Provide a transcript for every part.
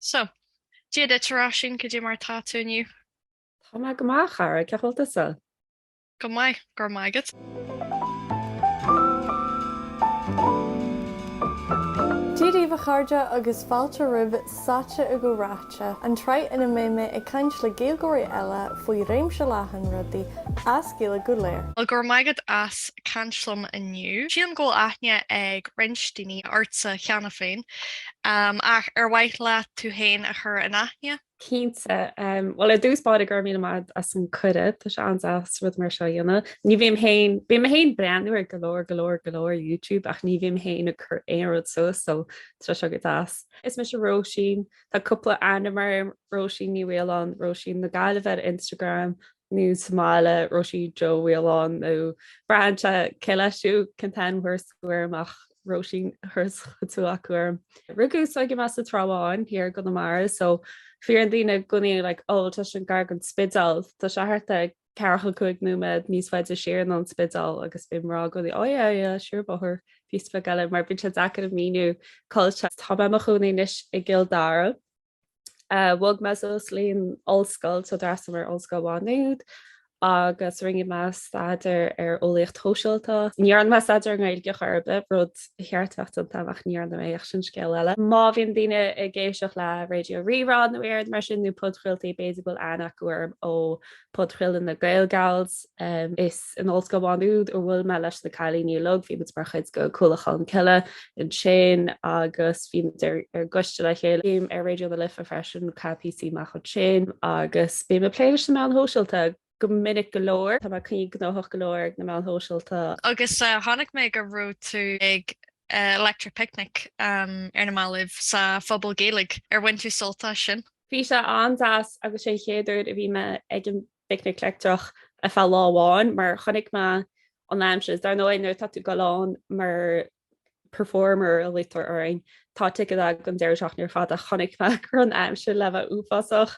So, Dia duit a Róisín, cad é mar atá tú inniu? Tá mé go maith, a chara, cén chaoi a bhfuil tusa? Go maith, go raibh maith agat. Dia daoibh a chairde agus fáilte roimh Sáite i gComhráite, an tsraith ina mbeidh mé ag caint le Gaeilgeoirí eile faoi réimse leathan rudaí as Gaeilge go léir. Bhuel, go raibh maith agat as caint liom inniu. Sílim go bhfuil aithne ag roinnt daoine ortsa cheana féin, ach ar mhaith leat tú féin a chur in aithne? Cinnte. Bhuel, ar dtús báire, go raibh míle maith agat as an cuireadh. Tá sé an-deas rud mar seo a dhéanamh. Ní bhím féin, bím féin ag breathnú ar go leor, go leor, go leor YouTube ach ní bhím féin ag cur aon rud suas so tá sé go deas. Is mise Róisín. Tá cúpla ainm orm, Róisín Ní Mhaoláin, Róisín na Gaillimhe ar Instagram nó sa mbaile, Róisín Joe Mhaoláin nó braitheann sé cé leis tú, cén t-ainm a thabharfas tú orm ach Róisín a thabharfas cuid acu orm. Rugadh is tógadh mé sa Trá Bháin thiar i gConamara so fiafraíonn daoine i gcónaí like oh tá sin gar don Spidéal. Tá sé thart ar ceathracha cúig nóiméad níos faide siar ná an Spidéal agus bím ag rá i gcónaí oh yeah yeah siar an bóthar píosa beag eile mar bíonn sé deacair a mhíniú cá bhfuil sé. Tá mé i mo chónaí anois i gCill Dara. Bhog mé suas leis an ollscoil, so d'fhreastail mé ar Ollscoil Mhá Nuad agus rinne mé staidéar ar eolaíocht shóisialta. Ní dhearna mé staidéar i nGaeilge chor ar bith, rud ba cheart a bheith déanta ach ní dhearna mé ach sin scéal eile. Má bhíonn daoine ag éisteacht le Raidió Rí-Rá nó aon rud mar sin nó podchraoltaí b'fhéidir go bhfuil aithne acu orm ó podchraoladh na Gaelgals. Is in Ollscoil Mhá Nuad a bhuail mé leis na cailíní uilig, bhí muid mar chuid de Cuallacht Cholmcille ansin agus bhí muid ar ar gcoiste le chéile. Bím ar Raidió na Life freisin, caitheamh píosaí amach ansin agus bím ag plé leis na meáin shóisialta go minic go leor. Tá mé coinnithe gnóthach go leor ag na meáin shóisialta. Agus chonaic mé go raibh tú ag Electric Picnic ar na mallaibh sa Phuball Gaeilge. Ar bhain tú sult as sin? Bhí sé an-deas agus sé an chéad uair a bhí mé ag an bPicnic Leictreach ar feadh lá amháin mar chonaic mé an aimsir. Is dar ndóigh nuair atá tú ag dul ann mar performer a ghlaotar orainn, tá ticéad agat don deireadh seachtaine ar fad ach chonaic mé go raibh an aimsir le bheith uafásach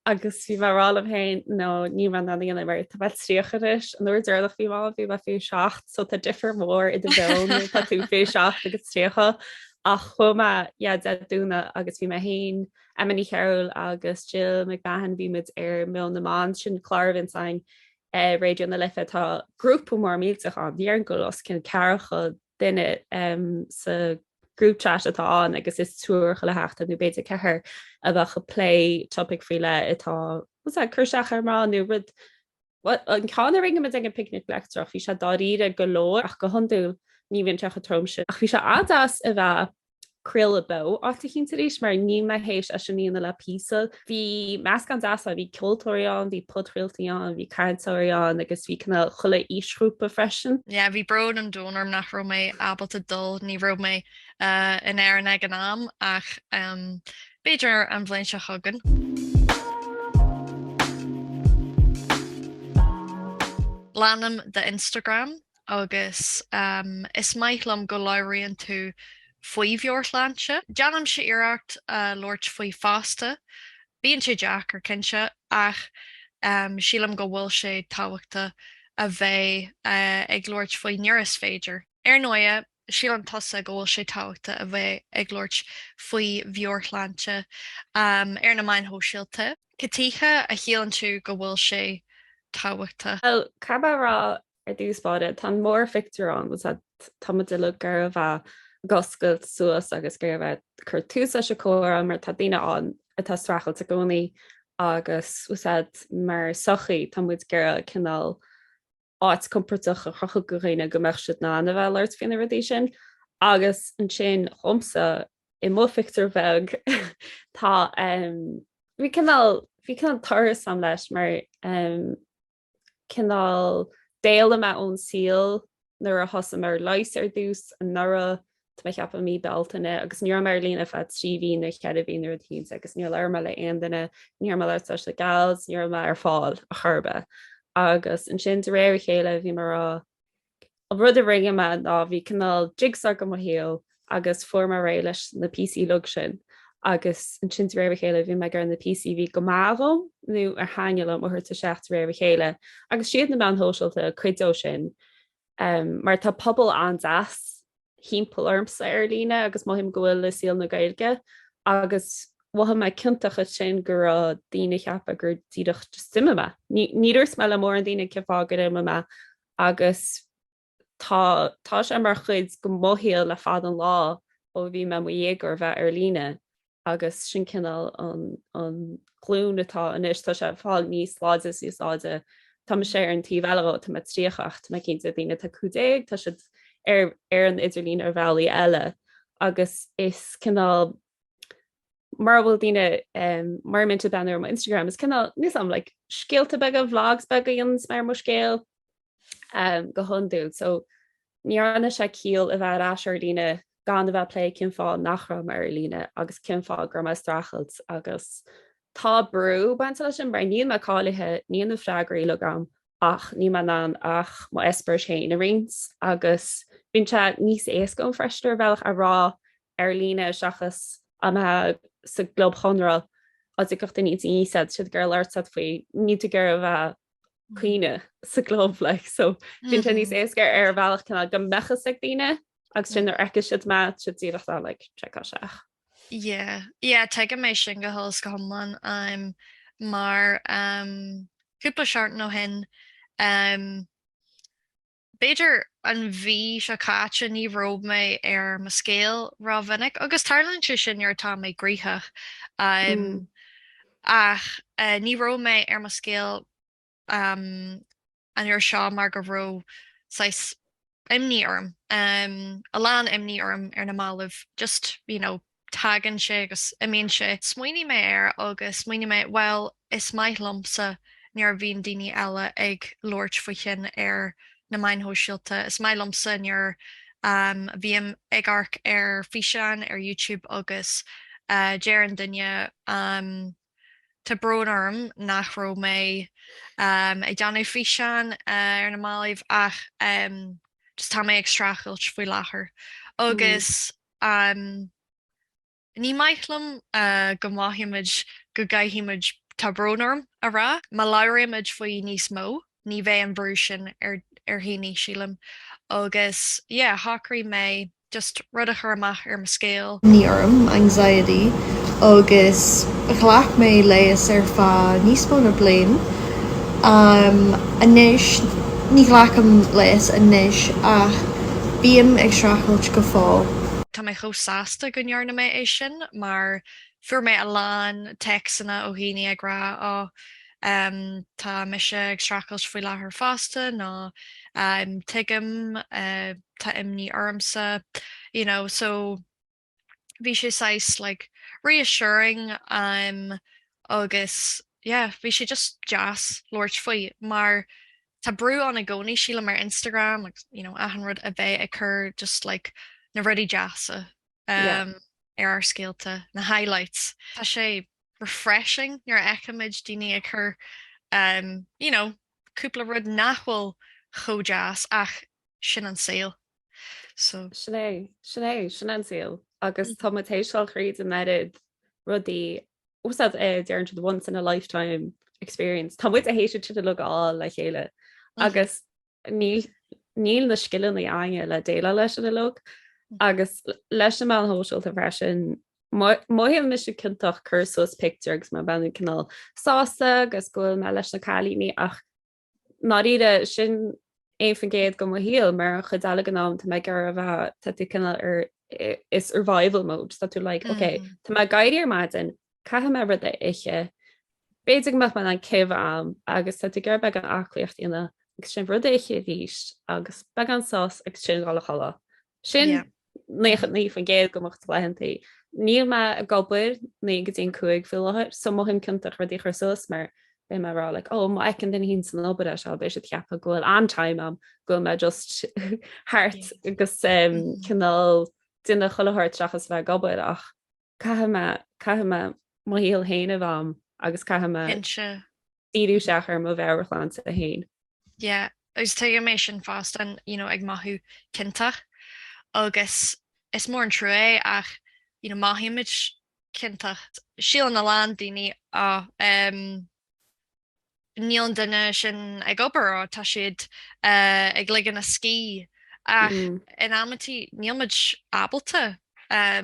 agus bhí mé ag rá liom féin no níl mé in ann a dhéanamh mar tá mé 30 anois, an uair deireanach bhí mé ann bhí mé 27 so tá difear mór i do mheon nuair atá tú 27 agus 30 ach chuaigh mé yeah Dé Domhnaigh agus bhí mé féin Emma Ní Chearúil agus Jill McMahon, bhí muid ar Meon na mBan, sin clár a bhíonns againn ar Raidió na Life. Tá grúpa mór millteach ann, déarfainn go bhfuil os cionn ceathracha duine sa group chat atá ann agus is triúr chuile sheachtain nó b'fhéidir ceathrar a bheadh ag plé topaic faoi leith atá ag cur isteach ar mná nó rud Bhuel, an ceann a rinne muid ag an bPicnic Leictreach, bhí sé dáiríre go leor ach go hiondúil ní bhíonn sé chomh trom sin. Ach bhí sé an-deas a bheith ag craoladh beo áit eicínt arís mar níl mé théis é sin a dhéanamh le píosa. Bhí meascán deas ann, bhí ceoltóirí ann, bhí podchraoltaí ann, bhí cainteoirí ann agus bhí cineál chuile aoisghrúpa freisin. Yeah, bhí brón an domhain orm nach raibh mé ábalta dul, ní raibh mé in Éirinn ag an am ach b'fhéidir an bhliain seo chugainn. Leanaim d'Instagram agus is maith liom go labhraíonn tú faoi mheabhairshláinte. Déanaimse iarracht labhairt faoi fosta. Bíonn sé deacair, cinnte, ach sílim go bhfuil sé tábhachtach a bheith ag labhairt faoi nuair is féidir. Ar ndóighe, síleann tusa go bhfuil sé tábhachtach a bheith ag labhairt faoi mheabhairshláinte ar na meáin shóisialta. Cad chuige a shíleann tú go bhfuil sé tábhachtach? Bhuel, caithfidh mé a rá ar dtús báire, tá an mórphictiúr ann, bhfuil tá muid uilig ag iarraidh a bheith ag oscailt suas agus ag iarraidh a bheith ag cur tús leis an chomhrá mar tá daoine ann atá ag streachailt i gcónaí agus bhfuil a fhios agat mar sochaí tá muid ag iarraidh cineál áit compordach a chruthú do dhaoine go mbeadh siad in ann a bheith ag labhairt faoi na rudaí sin. Agus ansin dhomsa, i mo phictiúr bheag, tá bhí cineál, bhí cineál turas agam leis mar cineál d'éalaigh mé ón saol nuair a thosaigh mé ar leigheas ar dtús anuraidh Tá mé ag ceapadh mí Bealtaine agus ní raibh mé ar líne ar feadh 3 mhí nó 4 mhí nó rud eicínt agus níor labhair mé le aon duine, ní raibh mé ag labhairt leis na gals, ní raibh mé ar fáil a chor ar bith. Agus ansin de réir a chéile bhí mé ag rá, an rud a rinne mé ná bhí cineál jigsaw go mo shaol agus fuair mé réidh leis na píosaí uilig sin agus ansin de réir a chéile bhí mé ag iarraidh na píosaí a bhí go maith dhom nó ar thaitnigh liom a thabhairt isteach de réir a chéile agus siad na meáin shóisialta cuid dó sin mar tá pobal an-deas thimpeall ormsa ar líne agus mothaím go bhfuil i saol na Gaeilge agus. Mhothaigh mé ciontach ansin go raibh daoine ag ceapadh gur díreach just d'imigh mé. Ní dúirt mé le mórán daoine cén fáth gur imigh mé agus tá tá sé mar chuid de mo shaol le fada an lá ó bhí mé i mo dhéagóir bheith ar líne agus sin cineál an an ghlúin atá anois, tá sé ag fáil níos láidre is níos láidre. Tá mise ar an taobh eile dhó, tá mé 30 ach tá mé cinnte daoine atá 15, tá siad ar ar an idirlíon ar bhealaí eile agus is cineál mura bhfuil daoine mura mbíonn siad ag breathnú ar mo Instagram is cineál níl a fhios agam like scéalta beaga vlogs beaga a dhéananns mé ar mo scéal go hiondúil so ní dhearna sé ciall a bheith ar ais ar líne gan a bheith ag plé cén fáth nach raibh mé ar líne agus cén fáth go raibh mé ag streachailt agus tá brú bainte leis sin mar níl mé cáilithe níl na freagraí uilig agam ach níl mé in ann ach mo eispéireas féin a roinnt agus bíonn sé níos éasca dom freisin ar bhealach a rá ar líne seachas dá mbeifeá sa gclub Chonradh á dtiocfadh duine éicint aníos ort, siad ag iarraidh labhairt leat faoi, níl tú ag iarraidh a bheith ag caoineadh sa gclub like so bíonn sé níos éasca ar bhealach cineál go mbeadh fhios ag daoine agus sin nuair a fheicfidh siad mé siad díreach dá like seiceáil isteach. Yeah, yeah, tuigim é sin go huile is go hiomlán um, mar um, cúpla seachtain ó shin um, B'fhéidir an mhí seo caite ní raibh mé ar mo scéal rómhinic agus tarlaíonn sé sin nuair atá mé gnoitheach ach ní raibh mé ar mo scéal an uair seo mar go raibh saghas imní orm, a lán imní orm ar na mallaibh, just you know tagann sé agus imíonn sé. Smaoinigh mé air agus smaoinigh mé, bhuel, is maith liomsa nuair a bhíonn daoine eile ag labhairt faoi chinn ar na meáin shóisialta. Is maith liomsa nuair a bhím ag amharc ar físeáin ar YouTube agus deireann duine tá brón orm nach raibh mé ag déanamh físeán ar na mallaibh ach just tá mé ag streachailt faoi láthair. Agus Ní maith liom go mothaímid go gcaithfimid 'tá brón orm' a rá. Má labhraímid faoi níos mó, ní bheidh an brú sin ar dhaoine, sílim. Agus yeah, shocraigh mé just rud a chur amach ar mo scéal. imní orm, anxiety, agus ghlac mé leigheas ar feadh níos mó na bliain. Anois, ní ghlacaim leigheas anois ach bím ag streachailt go fóill. Tá mé chomh sásta go ndearna mé é sin mar fuair mé a lán téacsanna ó dhaoine ag rá oh tá mise ag streachailt faoi láthair fosta nó tuigim tá imní ormsa you know so bhí sé saghas like reassuring um agus yeah bhí sé just deas labhairt faoi mar tá brú ann i gcónaí sílim ar Instagram agus you know achan rud a bheith ag cur just like na rudaí deasa um ar ár scéalta, na highlights. Tá sé refreshing nuair a fheicimid daoine ag cur um you know cúpla rud nach bhfuil chomh deas ach sin an saol. So. Sin é, sin é, sin an saol. Agus tá muid théis dul thríd an oiread rudaí úsáid é deireann siad once in a lifetime experience. Tá muid théis iad sin uilig a fháil le chéile agus níl níl na scileanna againne le déileáil leis sin uilig agus leis na meáin shóisialta freisin mothaíonn mise ciontach cur suas pictiúr agus mé bheith cineál sásta agus go bhfuil mé leis na cailíní ach ndáiríre sin 1% de mo shaol mar an chuid eile den am tá mé ag iarraidh a bheith tá tú cineál ar i survival mode tá tú like ok tá mé ag éirí ar maidin caithfidh mé rud a ithe b'fhéidir go mbeadh mé in ann cith am agus tá tú ag iarraidh beagán aclaíocht a dhéanamh agus sin rud a ithe arís agus beagán sos agus sin dul a chodladh. Sin 99% de mo chuid laethanta. Níl mé ag obair 9 go dtí an 5 faoi láthair, so mothaím ciontach rudaí a chur suas mar beidh mé ag rá like oh má fheiceann duine éicint san obair é seo beidh siad ag ceapadh go bhfuil an-time agam, go bhfuil mé just thart agus cineál déanamh chuile shórt seachas a bheith ag obair ach caithfidh mé, caithfidh mé mo shaol féin a bheith agam agus caithfidh mé díriú isteach ar mo mheabhairshláinte féin. Yeah, agus tuigim é sin fosta, an, you know, ag mothú ciontach agus is mór an trua é ach, you know, mothaímid ciontach. Síleann a lán daoine, oh, em, níl an duine sin ag obair, oh, tá siad eh, ag ligean a scíth ach in amantaí níl muid ábalta. Tá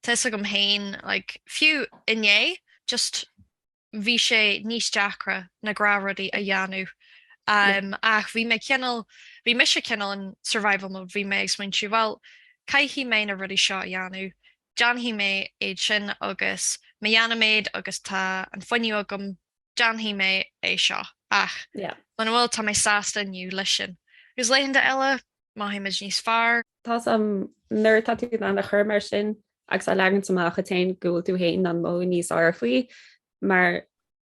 fhios agam féin like fiú inné just bhí sé níos deacra na gnáthrudaí a dhéanamh. Ach bhí mé cineál, bhí mise cineál in survival mode, bhí mé ag smaointiú bhuel caithfidh mé na rudaí seo a dhéanamh, déanfaidh mé iad sin agus má dhéanaim iad agus tá an fuinneamh agam déanfaidh mé é seo ach muna bhfuil tá mé sásta inniu leis sin. Agus laethanta eile mothaímid níos fearr. Tá 's a'm nuair atá tú in ann a chur mar sin agus a leagan amach dhuit féin go bhfuil tú féin in ann mothú níos fearr faoi mar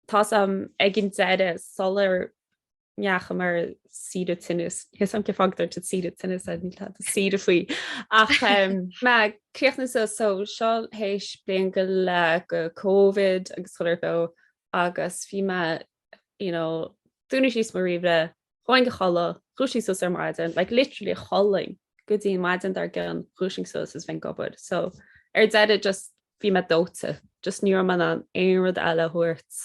tá 's a'm ag an deireadh sular ndeachamar saoire tinnis, níl 's a'm cén fáth go dúirt saoire tinnis ar níl tada saoire faoi ach mé ag críochnú suas so seo théis bliain go leith go Covid agus chuile rud agus bhí mé you know dúnadh síos mo ríomhaire Chuaigh a chodladh, dhúisigh suas ar maidin, like literally chodlainn go dtí an maidin dár gcionn, dhúisigh suas is bheinn ag obair. So ar deireadh just bhí mé dóite, just ní raibh mé in ann aon rud eile a thabhairt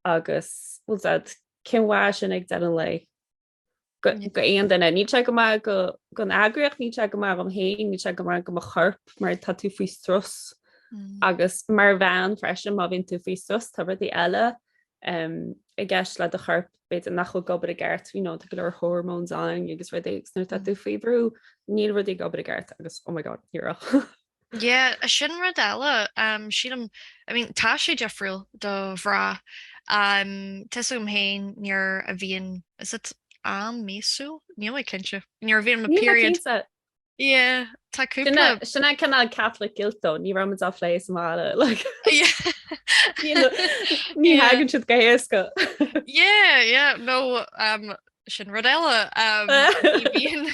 agus bhfuil 's a'd, cén mhaith sin ag deireadh an lae go go aon duine. Níl sé go maith go gon eagraíocht, níl sé go maith dhom féin, níl sé go maith go mo chorp mar tá tú faoi strus agus mar bhean freisin má bhíonn tú faoi strus tá rudaí eile i gceist le do chorp, b'fhéidir nach bhfuil ag obair i gceart, you know, tá go leor hormones ann agus rudaí agus nuair atá tú faoi bhrú, níl rudaí ag obair i gceart agus oh my god, ní raibh. Yeah, sin rud eile, um, sílim, I mean, tá sé difriúil do mhná. Um, tá 'fhios agam féin nuair a bhíonn, is it am míosúil? Níl mé cinnte. Nuair a bhíonn mo period. Yeah, tá cúpla. Sin é cineál Catholic guilt though, ní raibh muid á phlé sa mbaile, like. Yeah. Ní thagann siad go héasca. Yeah, yeah, no, um, sin rud eile. Um, ní bhíonn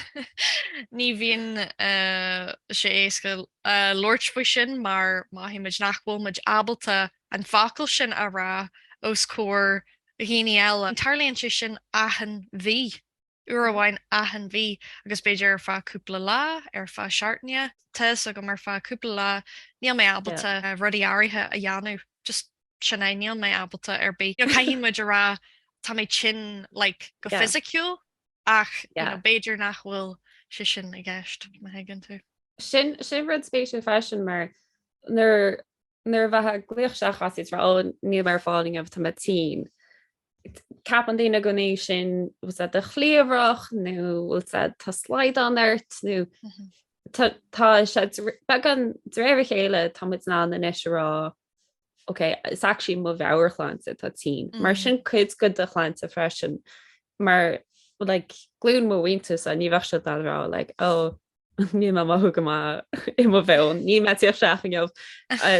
ní bhíonn uh, sé éasca uh, labhairt faoi sin mar mothaímid nach bhfuil muid ábalta an focal sin a rá os comhair dhaoine eile. Tarlaíonn sé sin achan mhí. uair amháin achan mhí agus b'fhéidir ar feadh cúpla lá, ar feadh seachtaine. Tá 'fhios agam ar feadh cúpla lá níl mé ábalta rudaí áirithe a dhéanamh, just sin é, níl mé ábalta ar bith. You know, caithfidh muid a rá tá mé tinn like go fisiciúil ach you know, b'fhéidir nach bhfuil sé sin i gceist, má thuigeann tú. Sin sin rud spéisiúil freisin mar nuair nuair a bheifeá ag glaoch isteach as is rá ó níl mé ar fáil inniu tá mé tinn. Ceapann daoine i gcónaí sin bhfuil sé do chliabhrach nó bhfuil sé tá slaghdán ort nó tá tá sé beagán de réir a chéile tá muid in ann anois a rá ok is actually mo mheabhairshláinte atá tinn. Mar sin cuid de do shláinte freisin mar like glúin mo mhuintirse ní bheadh siad in ann a rá like oh Níl mé ag mothú go maith i mo mheon, níl mé ag tíocht isteach inniu.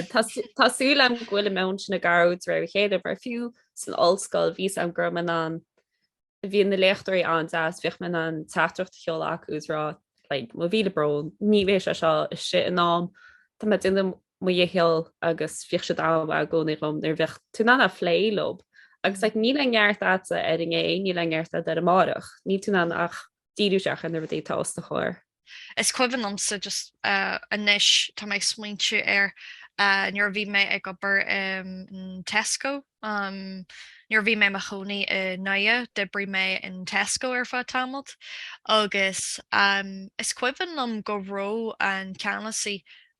Tá súil agam go bhfuil an meon sin ag athrú de réir a chéile, mar fiú san ollscoil bhí 's agam go raibh mé in ann, bhí na léachtóirí an-deas, bhíodh mé in ann teachtaireacht a sheoladh acu is rá like mo mhíle brón, ní bheidh sé seo istigh in am, tá mé ag déanamh mo dhícheall agus bhíodh siad an-mhaith i gcónaí dhom nuair a bheadh tú in ann a phlé leo. Agus like níl aon neart agatsa ar inné, níl aon neart agat ar amárach, níl tú in ann ach díriú isteach ar na rudaí atá os do chomhair. Is cuimhin liomsa just anois, tá mé ag smaointiú air, nuair a bhí mé ag obair in Tesco, nuair a bhí mé i mo chónaí i nDoire, d'oibrigh mé in Tesco ar feadh tamalt agus is cuimhin liom go raibh an ceannasaí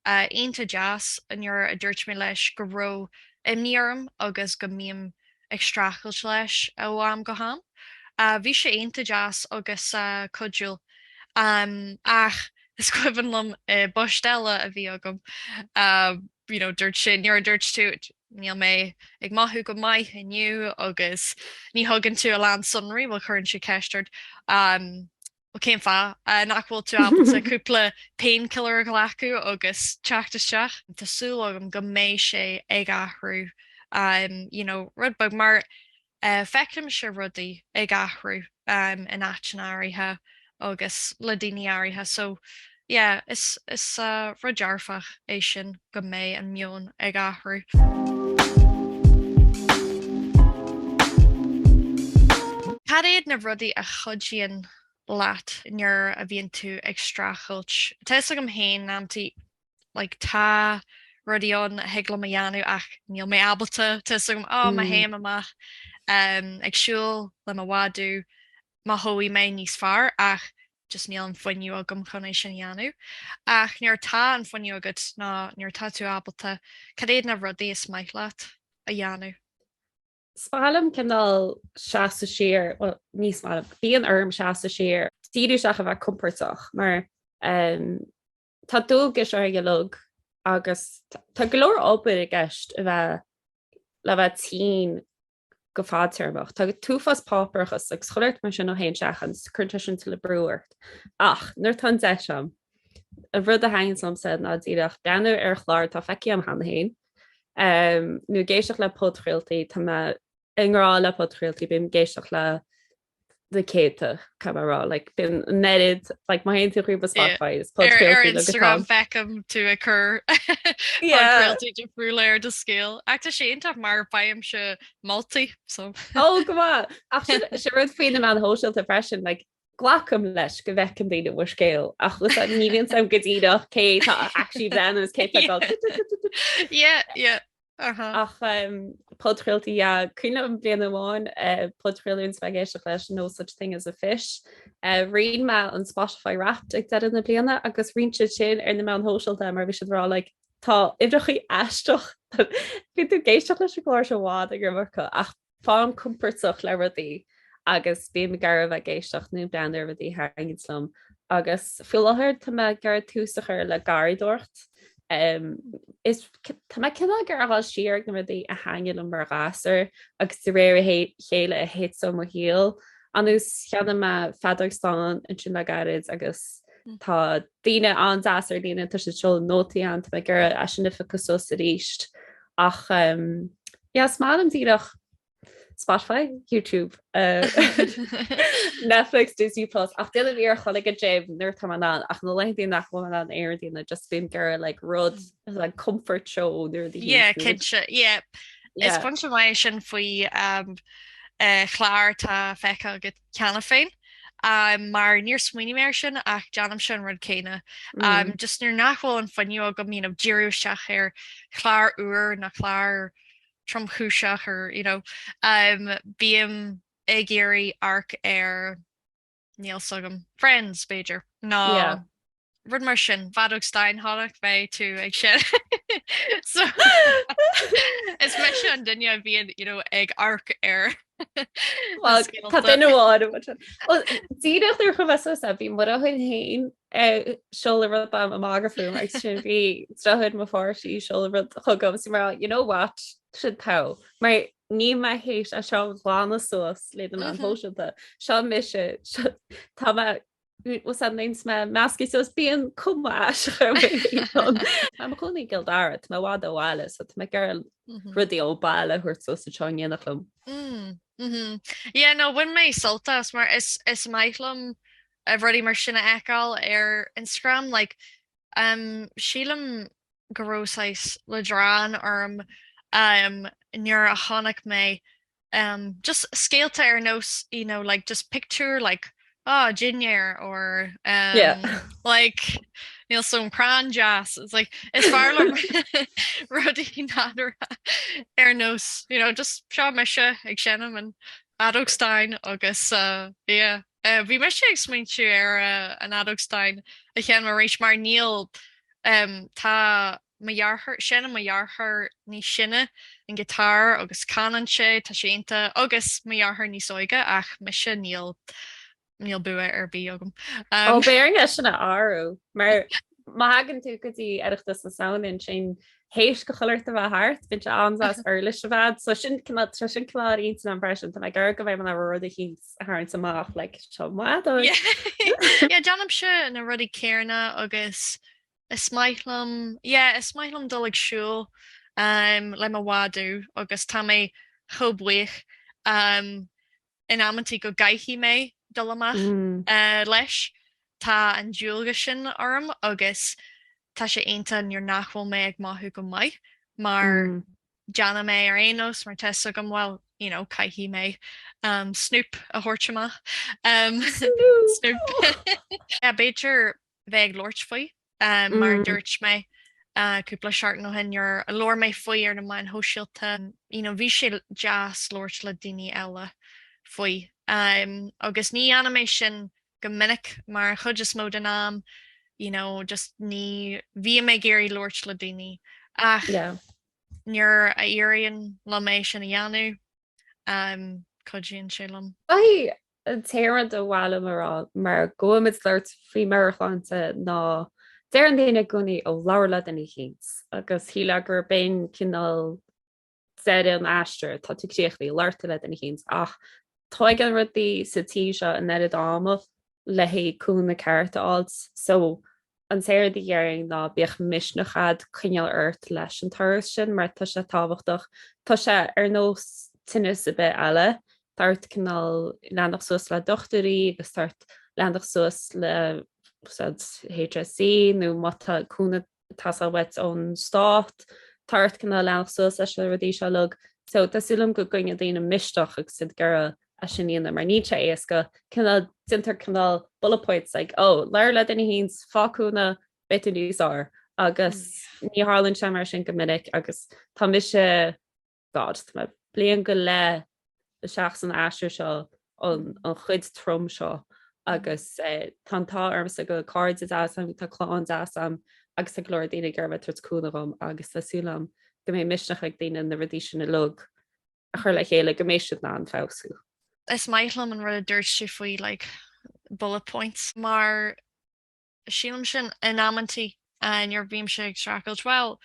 iontach deas nuair a dúirt mé leis go raibh imní orm agus go mbím ag streachailt leis ó am go ham. Bhí sé iontach deas agus cuidiúil. Ach is cuimhin liom i bpost eile a bhí agam, you know, dúirt sé, nuair a dúirt tú níl mé ag mothú go maith inniu agus ní thugann tú a lán sonraí, bhuel cuireann sé ceist ort, Bhuel, cén fáth nach bhfuil tú ábalta cúpla painkiller a ghlacadh agus teacht isteach? Tá súil agam go mbeidh sé ag athrú, you know, rud beag mar feicimse rudaí ag athrú in áiteanna áirithe agus le daoine áirithe so yeah, is is rud dearfach é sin go mbeidh an meon ag athrú. Cad iad na rudaí a chuidíonn leat nuair a bhíonn tú ag streachailt? Tá fhios agam féin in amantaí like tá rudaí ann a thig liom a dhéanamh ach níl mé ábalta, tá fhios agam oh má théim amach ag siúl le mo mhadadh mothóidh mé níos fearr ach. just níl an fuinneamh agam chun é sin a dhéanamh. Ach nuair atá an fuinneamh agat nó nuair atá tú ábalta, cad iad na rudaí is maith leat a dhéanamh? Is maith liom cineál seasamh siar, bhuel ní is maith liom, bíonn orm seasamh siar, díriú isteach a bheith compordach mar tá dualgais orainn uilig agus tá go leor obair i gceist a bheith le bheith tinn go fadtéarmach. Tá t-uafás páipéarachas agus chuile shórt mar sin ó théann isteach agus cuireann sé sin tuilleadh brú ort. Ach nuair atá an deis agam, an rud a thaitníonns liomsa ná díreach breathnú ar chlár atá feicthe agam cheana féin, nó ag éisteacht le podchraoltaí, tá mé i ngrá le podchraoltaí, bím ag éisteacht le na céadta, caithfidh mé a rá, like bíonn an oiread, like má théann tú chuig mo Spotify is podchraoltaí Ar Instagram feicim tú ag cur podchraoltaí difriúla ar do scéal. Ach tá sé iontach mar faighimse moltaí, so. Ó, go maith! Ach sin sin rud faoi na meáin shóisialta freisin, like glacaim leis go bhfeiceann daoine mo scéal ach ní bhíonn a fhios agam go díreach cé tá actually breathnú is cé tá ag dul. Yeah, yeah. Ach podchraoltaí, yeah. Cuimhin liom bliain amháin podchraoladh a bhí mé ag éisteacht leis No Such Thing as a Fish. Roinn mé an Spotify Wrapped ag deireadh na bliana agus roinn siad sin ar na meáin shóisialta mar bhí siad ag rá like tá uimhreacha aisteach. Bhí tú ag éisteacht leis an gclár seo i bhfad ag iomarca ach Faighim compordach le rudaí agus bím ag iarraidh a bheith ag éisteacht nó ag breathnú ar rudaí a thaitníonns liom. Agus faoi láthair tá mé ag iarraidh tús a chur le garraíodóireacht. Is tá mé cineál ag iarraidh a dhul siar ag na rudaí a thaitnigh liom mar ghasúr agus de réir a chéile a thit ó mo shaol. Anuas cheannaigh mé feadóg stáin ansin le gairid agus tá daoine an-deas ar líne, tá siad ag seoladh nótaí ann, tá mé ag iarraidh é sin a phiocadh suas arís. Ach yeah, is maith liom díreach Spotify, YouTube, Netflix, Disney Plus, ach déanaim iarracht dul ag an gym nuair atá mé in ann, ach na laethanta nach bhfuil mé in ann aon rud a dhéanamh, just bím ag iarraidh like rud like comfort show nó rud Yeah, cinnte, yeah. Is pointe maith é sin faoi um, eh, chlár atá feicthe agat cheana féin. Mar níor smaoinigh mé air sin ach déanaimse an rud céanna. Just nuair nach bhfuil an fuinneamh agam you know, díriú isteach ar chlár úr nó clár tromchúiseach or you know, um, bím ag iarraidh amharc ar níl 's agam Friends b'fhéidir nó yeah. rud mar sin, feadóg stáin chonaic mé tú ag sin. So is mise an duine a bhíonn you know, ag amharc ar Well, Tá duine amháin a sin. Díreach nuair a chuir mé suas é, bhí mo dheartháir féin ag seoladh rud dom ag magadh fúm agus sin bhí deartháir mo pháirtí ag seoladh rud chugam is mar you know what sin togha mar níl mé théis é seo a ghlanadh suas le na meáin shóisialta seo mise tá mé Was that names mé measctha suas bíonn cuma aisteach ar mo Tá mé i mo chónaí i gCill Dara, tá mé i bhfad ó bhaile, so tá mé ag iarraidh rudaí ó baile a thabhairt suas anseo in éineacht liom. Yeah, no, bhain mé sult as mar is is maith liom rudaí mar sin a fheiceáil ar Instagram, like um, sílim go raibh saghas leadrán orm um, nuair a chonaic mé um just scéalta ar nós you know like just pictiúr like ah dinnéar or um yeah. like níl 's agam crann deas it's like is fearr liom rudaí nádúrtha ar nós you know just seo mise ag seinm an fheadóg stáin agus uh, yeah uh, bhí mise ag smaointiú ar uh, an fheadóg stáin a sheinm arís mar níl um, tá mo dheartháir, seinneann mo dheartháir níos sine an giotár agus canann sé, tá sé iontach, agus mo dheartháir níos óige ach mise níl, níl bua ar bith agam. Ó beidh orainn é sin a athrú mar má thagann tú go dtí Oireachtas na Samhna ansin théis do chuile shórt a bheith thart, bíonn sé an-deas uirlis a bheith agat. So sin cineál, tá sin cineál ar intinn agam freisin, tá mé ag iarraidh go mbeidh mé in ann rud eicínt a tharraingt amach, like seo m'fheadóg. Yeah, déanaimse na rudaí céanna agus Is maith liom, yeah, is maith liom dul ag siúl um, le mo mhadadh agus tá mé chomh buíoch um, in amantaí go gcaithfidh mé dul amach mm. uh, leis. Tá an dualgas sin orm agus tá sé iontach nuair nach bhfuil mé ag mothú go maith mar mm. déanaim é ar aon nós mar tá a fhios agam well you know caithfidh mé um, Snoop a thabhairt amach. Um, Snoop! Snoop. B'fhéidir bheith ag labhairt faoi mar a dúirt mé cúpla seachtain ó shin nuair a labhair mé faoi ar na meáin shóisialta you know bhí sé deas labhairt le daoine eile faoi agus ní dhéanaim é sin. go minic mar an chuid is mó den am you know just ní bhím ag iarraidh labhairt le daoine ach Yeah. nuair a éiríonn liom é sin a dhéanamh um, cuidíonn sé liom. Caithfidh an t-aon rud ba mhaith liom a rá mar go bhfuil muid ag labhairt faoi meabhairshláinte ná deireann daoine i gcónaí ó labhair le duine eicínt agus shílfeá gurb in cineál deireadh an aistir, tá tú críochnaithe, labhair tú le duine eicínt ach tóigeann rudaí sa tír seo an oiread ama le haghaidh cúnamh ceart a fháilt so an t-aon rud a dhéarfainn ná bíodh misneach a'd coinneáil ort leis an turas sin mar tá sé tábhachtach. Tá sé ar nós tinneas ar bith eile, tá ort cineál leanacht suas le dochtúirí agus tá ort leanacht suas le HSE nó má tá cúnamh ag teastáil uait ón stát, tá ort cineál leanacht suas leis na rudaí seo uilig. So tá súil agam go gcoinneoidh daoine misneach agus iad ag iarraidh é sin a dhéanamh mar níl sé éasca. Cineál déantar cineál bullet points like oh labhair le duine eicínt, faigh cúnamh, beidh tú níos fearr agus ní tharlaíonn sé mar sin go minic agus tá mise God, tá mé bliain go leith isteach san aistear seo, an chuid trom seo agus tá an t-ádh ormsa go bhfuil cairde deas agam, tá clann deas agam agus tá go leor daoine ag iarraidh bheith ag tabhairt cúnamh dhom agus tá súil agam go mbeidh misneach ag daoine na rudaí sin uilig a chur le chéile go mbeidh siad in ann feabhsú. Is maith liom an rud a dúirt tú faoi like bullet points mar Sílim sin in amantaí nuair a bhímse ag streachailt, bhuel,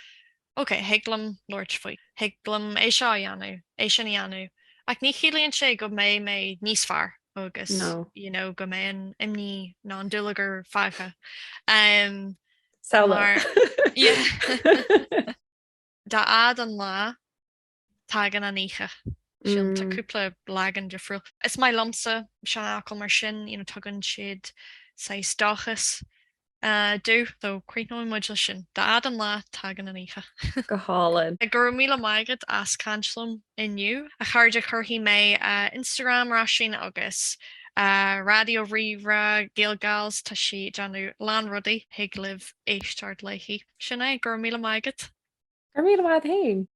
ok, thig liom labhairt faoi, thig liom é seo a dhéanamh, é sin a dhéanamh, ach ní chiallaíonn sé go mbeidh mé níos fearr agus No. you know, go mbeidh an imní nó an dúlagar fágtha. Um, Samhlaigh. mar yeah. Dá fhad an lá, tagann an oíche. Sílim tá cúpla leagan difriúil. Is maith liomsa seanfhocail mar sin, you know, tugann siad saghas dóchas domh. So críochnóidh muid leis sin. Dá fhad an lá, tagann an oíche. Go hálainn. Go raibh míle maith agat as caint liom inniu. A chairde, cuirfidh mé Instagram Róisín agus Raidió Rí-Rá, Gaelgals, tá sí ag déanamh a lán rudaí, thig libh éisteacht léi. Sin é, go raibh míle maith agat. Go raibh míle maith agat féin.